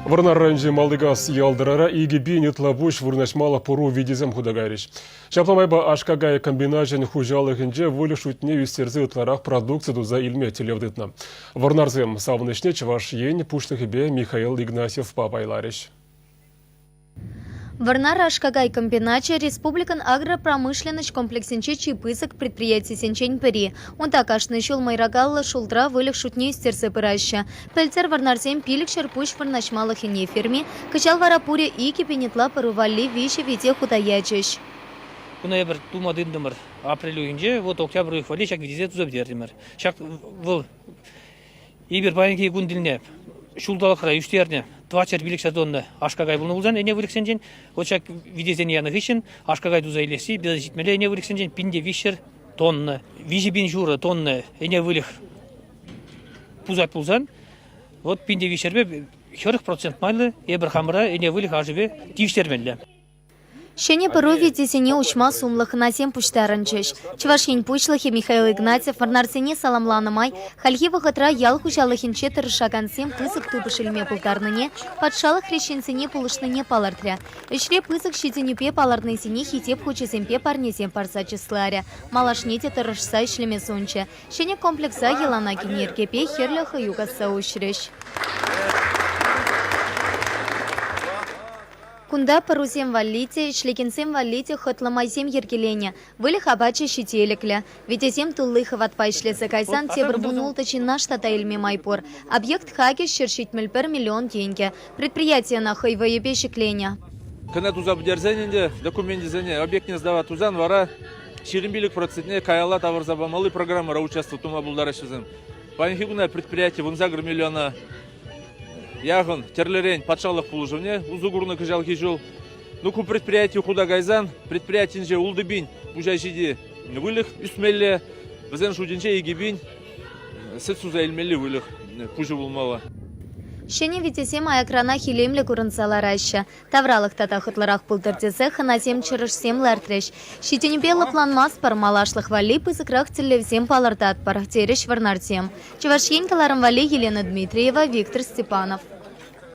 Вӑрнар районӗнчи Малтикас Ялтӑрара 2000 ытла пуҫ вырнаҫмалӑх пӑру витисем хута кайрӗҫ. Ҫапла майпа аш-какай комбиначӗн хуҫалӑхӗнче выльӑх шутне ӳстерсе ытларах продукци туса илме тӗллев тытнӑ. Вӑрнарсем савӑнӑҫне Чӑваш Ен Пуҫлӑхӗпе Михаил Игнатьевпа пайларӗҫ. Вӑрнар аш-какай комбиначӗ республикӑн агропромышленноҫ комплексӗнче чи пысӑк предприятисенчен пӗри. Унта кашни ҫул мӑйракаллӑ шултра выльӑх шутне ӳстерсе пыраҫҫӗ. Пӗлтӗр вӑрнарсем 500 пуҫ вырнаҫмалӑх ӗне ферми, кӑҫал вара пурӗ 2000 ытла пӑру валли виҫӗ вите хута ячӗҫ. Куна эпир тума тытӑнтӑмӑр апрель уйӑхӗнче, вот октябрь уйӑх валли ҫак витесене туса пӗтертӗмӗр. Ҫак вӑл Эпир паянхи кун тӗлне ҫулталӑкра ӳстернӗ 405 тонна аш-какай пулнӑ пулсан ӗне выльӑхсенчен, вот ҫак витесене янӑ хыҫҫӑн аш-какай туса илесси пире ҫитмелле ӗне выльӑхсенчен 1300 тонна, 3500 тонна ӗне выльӑх пусать пулсан, вот 1300-пе 40% майлӑ эпир хамӑра ӗне выльӑх ашӗпе тивӗҫтермелле. Ҫӗнӗ пӑру витисене уҫма сумлӑ хӑнасем пуҫтарӑнчӗҫ. Чӑваш Ен Пуҫлӑхӗ Михаил Игнатьев вӑрнарсене саламланӑ май хальхи вӑхӑтра ял хуҫалӑхӗнче тӑрӑшакансем пысӑк тупӑш илме пултарнине, патшалӑх хресченсене пулӑшнине палӑртрӗ. Ӗҫре пысӑк ҫитӗнӳпе палӑрнисене Хисеп хучӗсемпе парнесем парса чысларӗ, малашне те тӑрӑшса ӗҫлеме сунчӗ. Ҫӗнӗ комплекса йӑлана кӗнӗ йӗркепе хӗрлӗ хӑю касса уҫрӗҫ. Кунта пӑрусем валли те, ӗҫлекенсем валли те хӑтлӑ майсем йӗркеленӗ. Выльӑх апачӗ ҫителӗклӗ. Витесем тулли хӑватпа ӗҫлесе кайсан тепӗр 16 ҫынна штата илме май пур. Объект хакӗ 171 миллион тенкӗ. Предприяти ӑна хӑй вӑйӗпе ҫӗкленӗ. Кӑна туса пӗтерсен ӗнтӗ докуменчӗсене объектне сдавать тусан вара 25 процентне каялла тавӑрса памалли программӑра участвовать тума пултараҫҫӗ вӗсем. Паянхи куна предприяти 18 миллиона яхӑн тӗрлӗрен патшалӑх пулӑшӑвне усӑ курнӑ кӑҫалхи ҫул. Ну, ку предприяти хута кайсан предприятинче 6000 пуҫа ҫити выльӑх ӳсмелле, вӗсен шутӗнче 2000 сӗт суса илмелли выльӑх пуҫӗ пулмалла. Ҫӗнӗ витесем аякранах илемлӗ курӑнса лараҫҫӗ. Тавралӑх тата хӑтлӑрах пултӑр тесе хӑнасем чӑрӑшсем лартрӗҫ. Ҫитӗнӳпе лӑпланмастпӑр, малашлӑх валли пысӑкрах тӗллевсем палӑртатпӑр, терӗҫ вӑрнарсем. Чӑваш Ен кӑларӑм валли Елена Дмитриева, Виктор Степанов.